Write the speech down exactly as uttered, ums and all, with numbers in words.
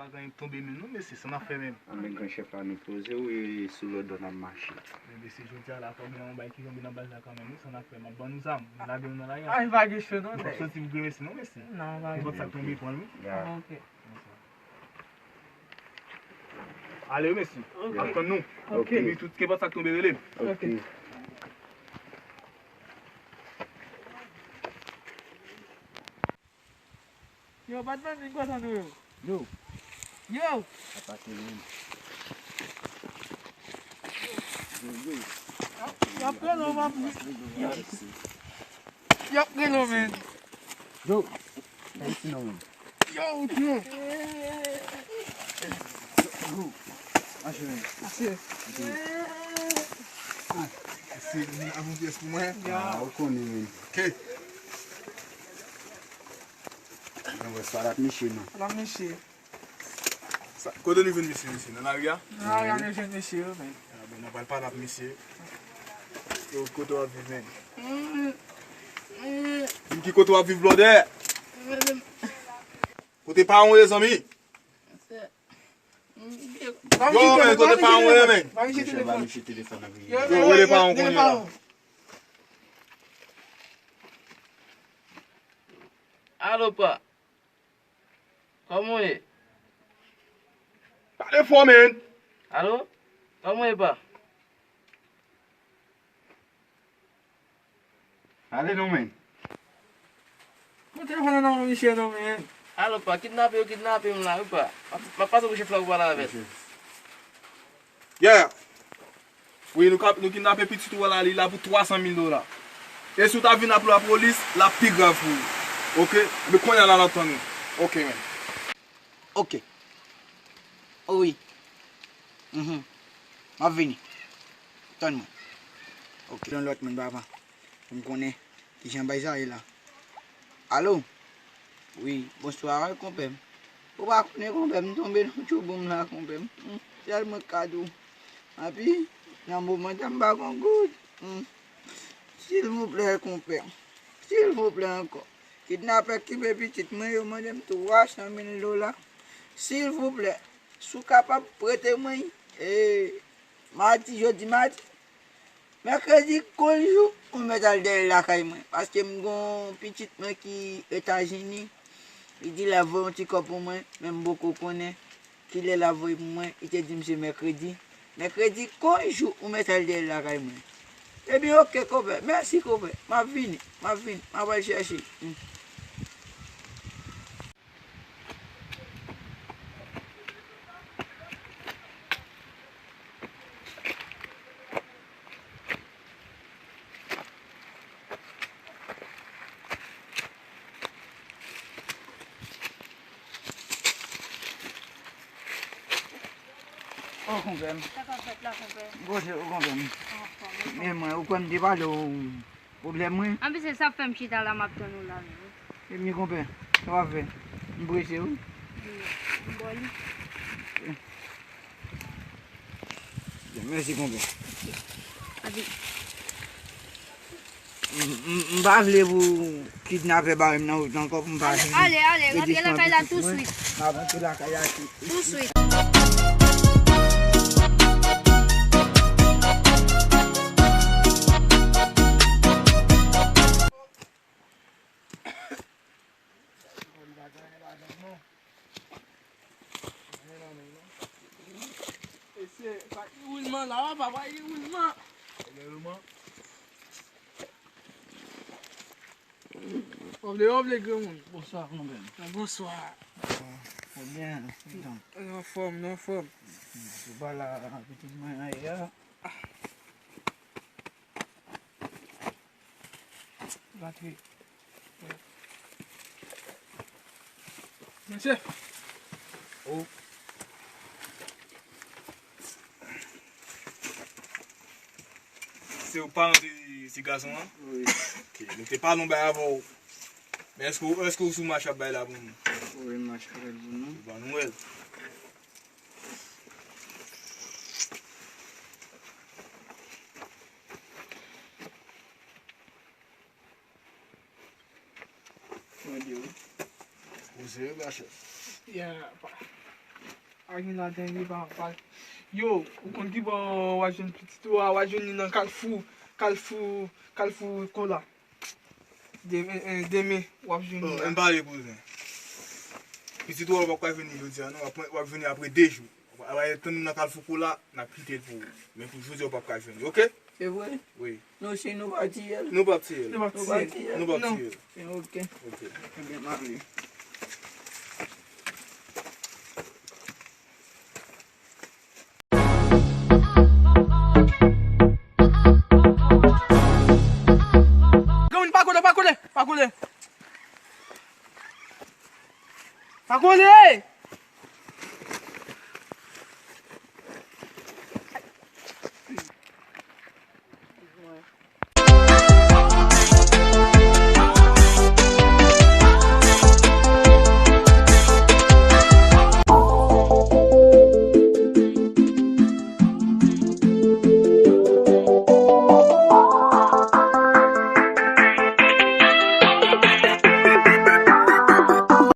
Pa gen tonbe menm non, mesye, sa n ap fè menm? Anben, gran chèf la, nou poze wi, sou lòd ou n ap mache. Men mesye, jodi a la, fò gen yon bagay ki tonbe nan baz la kanmenm wi, sa n ap fè? M ap ban nou zam, nou lage nou nan lari a. Ay, pa gen cho non, nèg. Nou p ap soti pou grenmesi non, mesye. Non, pa gen cho. Nenpòt sa k tonbe, pran l wi. Ok. Ale wi, mesye. Ok. Ap tann nou. Ok. Epi tout, nenpòt sa k tonbe, rele m. Ok. Yo, Batman, vin kontan nou yo. Yo. Yo. Apa se menm? Yo, yo. Y ap, y ap rele w, papi. Y ap rele w, men. Yo. Sa isi non, men. Yo, yo. Yo. Mache, men. Mache. Ah, se vin avyon pyès pou mwen. Ya. Ah, ou konnen, men. Ok. Mwen wè sa l ap miche non. L ap miche. Sa, kote nou jwenn misye, misye? Nan lari a? Nan lari a nou jwenn misye wi, men. Ah, bon, n ap al pale ak misye. Yo, kote w ap viv, men? Di m ki kote w ap viv, blòdè? Kote paran w ye, zanmi? Yo, men, kote paran w ye, men? Monchè, ba misye telefòn nan, wi. Yo, rele paran w kounye a. Alo, pa. Kòman w ye? Pale fò, men. Alo? Kòman w ye, pa? Pale non, men. Mwen telefòn nan non misye non, men. Alo, pa, kidnape yo kidnape m la, wi, pa. M ap, m ap pase pou chèf la pou pale avè l. Yeah. Wi, nou ka, nou kidnape pitit ou a la, li la pou twa san mil dola. E si w ta vin ap lapolis, l ap pi grav pou ou. Oke? Ebyen kounye a la n ap tann ou. Oke, men. Oke. O wi. Mhm. M ap vini. Tann mwen. Oke. Yon lòt moun, papa. Pou m konnen kijan bagay sa ye la. Alo? Wi, bonswa, wi, konpè m. Ou pa konnen, konpè m, m tonbe nan tchouboum la, konpè m. Hmm, sèl mwen k ka di w. Anpi, nan moman sa, m pa gon goud. Hmm. Silvouplè, konpè. Silvouplè ankò. Kidnapè k kenbe pitit mwen yo mande m twa san mil dola. Silvouplè, si w kapab prete mwen, e, madi, jodi madi, mèkredi, konjou, ou mèt al dèyè lakay mwen. Paske m gon pitit mwen ki Etazini, li di l ap voye yon ti kòb pou mwen, men m poko konnen kilè l ap voye pou mwen, li te di m se mèkredi. Mèkredi, konjou, ou mèt al dèyè lakay mwen. Ebyen, oke, konpè. Mèsi, konpè. M ap vini, m ap vini, m ap al chèche. Hmm. O, konpè m. Sa k ap fèt la, konpè? Gwo je, o, konpè m. Anfòm, anfòm. Men mwen, ou kwè m te pale w pwoblèm mwen? Anpi se sa k fè m chita la, m ap tann ou la menm wi. Ebyen, konpè, sa w ap fè? M prese wi. M ba w li. Mèsi, konpè. Anpi. M, m, m pa vle pou kidnapè bare m nan wout ankò pou m pa jwenn kredisman pitit mwen. Ale, ale, ale, rantre lakay la touswit. M ap rantre lakay la touswit. Touswit. Mesye, pa gen woulman la, papa, pa gen woulman. Pa gen woulman. W ap leve, w ap leve, granmoun. Bonswa, konpè m. Bonswa. Ou byen? Anfòm, nou anfòm. Ou pa la, pitit mwen an ye a. Batri. Mesye. Oh. Se ou paran ti, ti gason an? Wi. Ok, nou te pale yon bagay avè w. Men èske, èske ou sou mach ap bay la pou nou? Wi, mach ap bay pou nou. Ban nou wè l. Mwen di w. Ou serye, brachè? Ya, pa. Pa gen ladan li pa, pa. Yo, ou konn ki bò w a jwenn pitit ou a, w a jwenn li nan Kalfou, Kalfou, Kalfou Kola. Demen, eh, demen, w ap jwenn li la. M pale, kouzen. Pitit ou a, w ap ka jwenn li jodi a, non, w ap, w ap jwenn li apre de jou. W ap tann nou nan Kalfou Kola, n ap kite l pou ou. Men pou jodi a, w p ap ka jwenn li, oke? Se vre? Wi. Non, si nou pa tiye l. Nou p ap tiye l. Nou p ap tiye l. Nou p ap tiye l. Ok. Ok. Ebyen, m ale. Granmoun, pa kole, pa kole, pa kole. Pa kole,